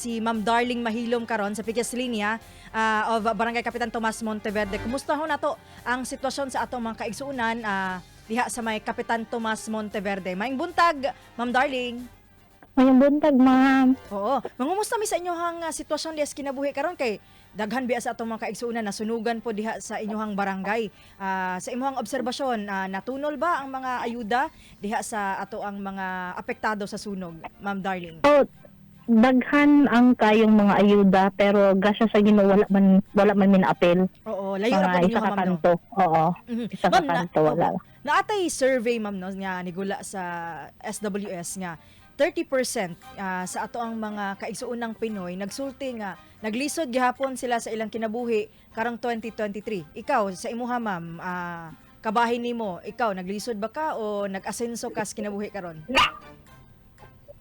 Si Ma'am Darling Mahilom karon sa Piquez Linya of Barangay Kapitan Tomas Monteverde. Kumusta ho nato ang sitwasyon sa atong mga kaigsuonan diha sa may Kapitan Tomas Monteverde? Maayong buntag, Ma'am Darling. Maayong buntag, ma'am. Oo. Mangumusta mi sa inyohang sitwasyon diha sa kinabuhi karon kay daghan biya sa atong mga kaigsuonan nasunugan po diha sa inyohang barangay. Sa imong obserbasyon, natunol ba ang mga ayuda diha sa ato ang mga apektado sa sunog, Ma'am Darling? Oh, daghan ang kayong mga ayuda pero grasya sa Ginoo wala man minaapil. Oo, layo ra Mga po isa ninyo ka ha, ma'am, no? kanto. Oo, isa ka Ma'am, kanto wala. Opo. Naatay survey, ma'am, no, nga nigula sa SWS nga 30% sa ato ang mga kaigsuonang Pinoy nagsulti nga naglisod gihapon sila sa ilang kinabuhi karong 2023. Ikaw sa imuha, ma'am, kabahin nimo, ikaw naglisod ba ka o nag-asenso ka sa kinabuhi karon?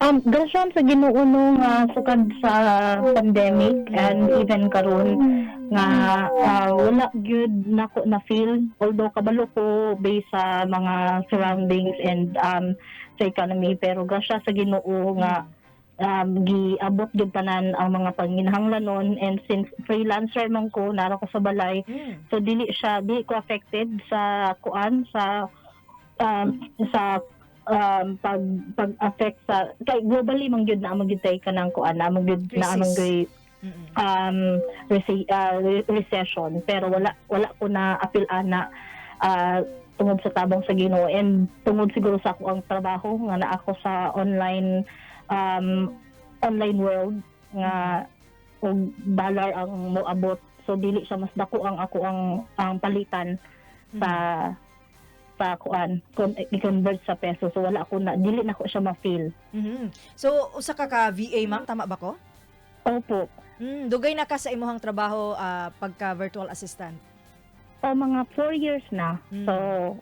Grasya sa Ginoo no nga sukad sa pandemic and even karon nga wala gyud nako na feel, although kabalo ko based sa mga surroundings and sa economy, pero grasya sa Ginoo nga giabot gyud tanan ang mga panginahanglanon. And since freelancer man ko, nara ko sa balay, so dili siya, dili ko affected sa kuan, sa pag pag affect sa kay globally man gyud na man gyud tay kanang kuan na man gyud na man Crisis. Gyud recession, pero wala wala ko na apil ana tungod sa tabang sa Ginoo and tungod siguro sa ako ang trabaho nga naa ako sa online world nga og dollar ang moabot, so dili siya mas dako ang ako ang palitan sa kuan kung i-convert sa peso, so wala ako na, dili na ko siya ma-feel. So usa ka ka VA, ma'am, tama ba ko? Opo. Dugay na ka sa imuhang trabaho pagka virtual assistant? O, mga 4 years na. So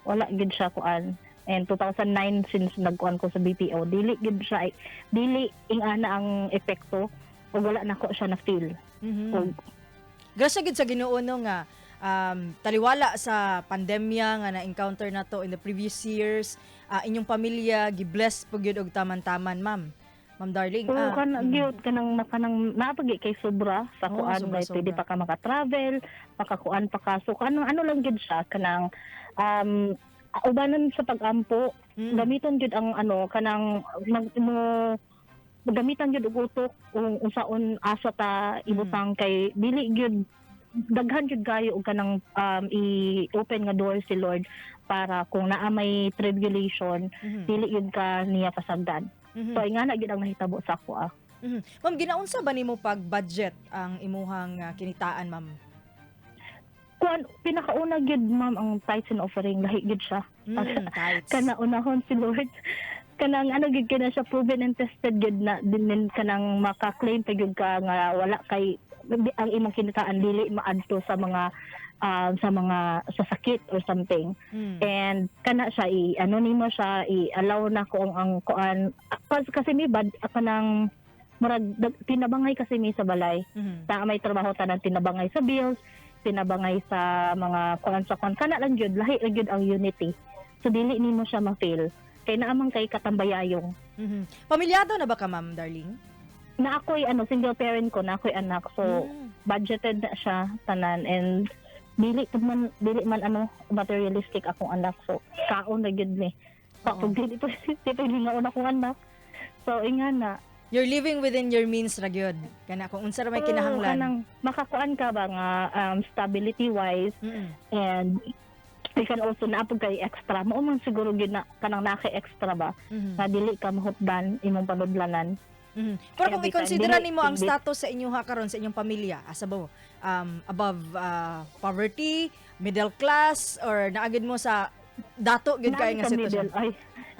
wala gid siya kuan. And 2009 since nagkuan ko sa BPO, dili gid siya, dili ingana ang epekto o wala na ko siya na feel. Og Grasya gid sa Ginoo no nga taliwala sa pandemya nga na-encounter na to in the previous years, inyong pamilya gi-bless po gyud og taman-taman, ma'am. Ma'am Darling. Oo, kana gyud kanang kanang napagi kay sobra sa kuan sobra, kay pwede sobra. pa ka maka-travel, makakuan pa ka. So kanang ano lang gyud siya, kanang ubanan sa pag-ampo, gamiton gyud ang ano kanang mag mo gamitan gyud og utok kung unsaon asa ta ibutang kay dili gyud daghan gyud kayo og kanang i-open nga door si Lord para kung naa may tribulation, dili gyud ka niya pasagdan. So ingana gyud ang nahitabo sa ako ah. Ma'am, ginaunsa ba nimo pag budget ang imuhang kinitaan, ma'am? Kuan, pinakauna gyud, ma'am, ang tithes and offering, lahi gyud siya. Tithes. Kana unahon si Lord, kanang ano gyud kana siya, proven and tested gyud na din kanang maka-claim pa gyud ka nga wala kay ang imong kinitaan dili maadto sa mga sa sakit or something. And kana siya, i ano nimo siya, i-allow na ko ang kuan kasi mi bad kanang murag tinabangay kasi mi sa balay na may trabaho tanan, tinabangay sa bills, tinabangay sa mga kuan sa kuan, kana lang gyud, lahi lang gyud ang unity, so dili nimo siya ma-fail kay naamang kay katambayayong. Pamilyado na ba ka, ma'am Darling? Na ako'y ano, single parent ko na, ako'y anak, so budgeted na siya tanan and dili man ano materialistic akong anak, so kaon na gyud ni pag dili pa di pa lingaon akong anak, so ingana. You're living within your means ra gyud. Kana kung unsa ra may Oo, kinahanglan. kanang makakuan ka ba nga stability wise and you can also naapog kay extra mo man siguro gyud na kanang naka extra ba nga dili ka mahutdan imong panudlanan. Pero kung Every time, i-consider nimo ang status sa inyo ha karon sa inyong pamilya, asa ba mo? Above poverty, middle class or naagid mo sa dato gyud kay nga Nasa sitwasyon? middle, ay,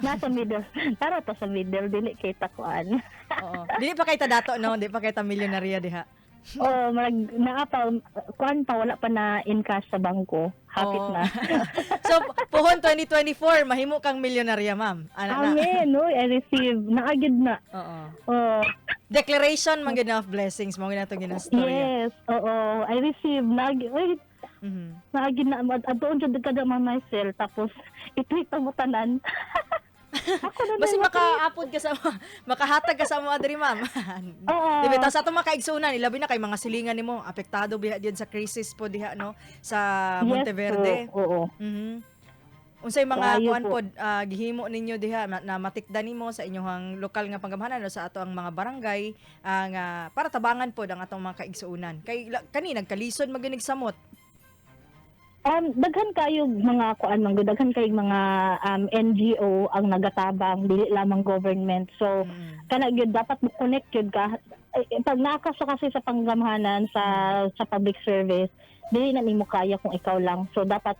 nasa middle, tara ta sa middle, dili kay takuan. Oo. Dili pa kay ta dato no, di pa kay ta milyonarya diha. Oh, marag naa pa kuan pa, wala pa na in cash sa bangko, hapit na. So puhon 2024 mahimo kang milyonarya, ma'am. Ana na. Amen, no, I receive naagid na. Oh. Declaration man gyud na of blessings mo gyud nato ginastorya. Yes, oo, I receive naag oy, naagid na, adtoon jud kada myself, tapos i-tweet mo tanan. Ako na Basta na- makaapod ka sa makahatag ka sa mga diri, ma'am. Oo. Di ba? Tapos atong mga kaigsunan, ilabi na kay mga silingan nimo, apektado biha diyan sa crisis po diha, no, sa Yes Monteverde. po, oo. Unsay mga Kaayo kuan po. pod gihimo ninyo diha na matikda nimo sa inyong lokal nga panggamhanan o sa ato ang mga barangay nga para tabangan pod ang atong mga kaigsuonan kay kani nagkalisod maginig samot? Daghan kayo mga kuan man gud, daghan kayo mga NGO ang nagatabang, dili lamang government. So kana gyud dapat mo connect gyud ka. Eh, eh, pag naa ka sa kasi sa panggamhanan sa public service, dili na nimo kaya kung ikaw lang. So dapat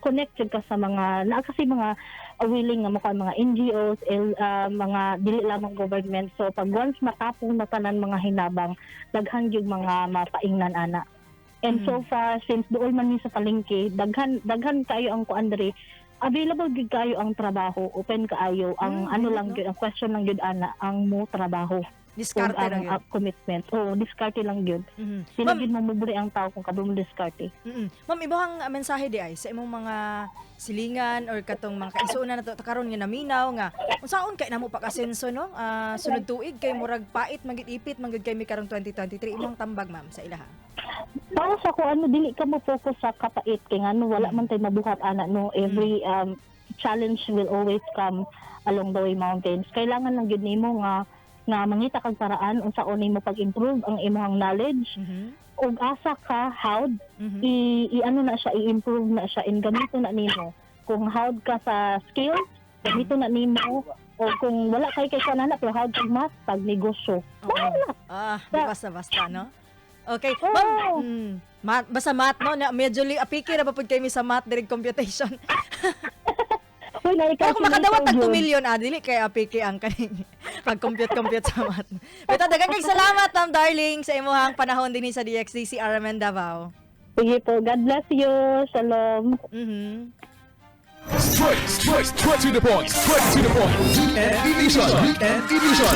connect gyud ka sa mga naa kasi mga willing nga mo mga NGOs, mga dili lamang government. So pag once matapong na tanan mga hinabang, daghan gyud mga mapaingnan ana. And so far, since duol man mi sa palengke, daghan daghan kayo ang kuan diri. Available gyud kayo ang trabaho, open kaayo ang ano lang no? gyud, ang question lang gyud ana ang mo trabaho ug Diskarte ang lang yun. Commitment. Oh, diskarte lang gyud. Dili Ma'am, gyud mo mubuli ang tao kung kabalo mo diskarte. Ma'am, imuhang mensahe di ay sa imong mga silingan or katong mga kaigsuonan nato karon nga naminaw nga unsaon kay namo pag-asenso, no, sunod tuig kay murag pait magid, ipit man gud kay mi karong 2023? Imong tambag, ma'am, sa ilaha? Para sa ko ano, dili ka mo focus sa kapait kay ngano wala man tay mabuhat ana, no? Every challenge will always come along the way mountains. Kailangan lang gyud nimo nga mangita kag paraan unsaon nimo pag-improve ang imong knowledge ug asa ka how i ano na siya, i-improve na siya and gamito na nimo. Kung how ka sa skills, gamito na nimo, o kung wala kay kanana pero how kag math, pag negosyo. Oo. Ah, di basta basta, no? Okay. Oo. Ma'am, basta math, no, na medyo apiki ra ba pud kay mi sa math direct computation. Uy, na Pero kung makadawat tag 2 million, dili kay apiki ang kaning pag-compute compute sa math. Pero daghang kay salamat, Ma'am Darling, sa imuhang panahon dinhi sa DXDC RMN Davao. Sige po, God bless you. Shalom. Straight, straight, straight to the point. Straight to the point. Weekend Edition. Weekend Edition.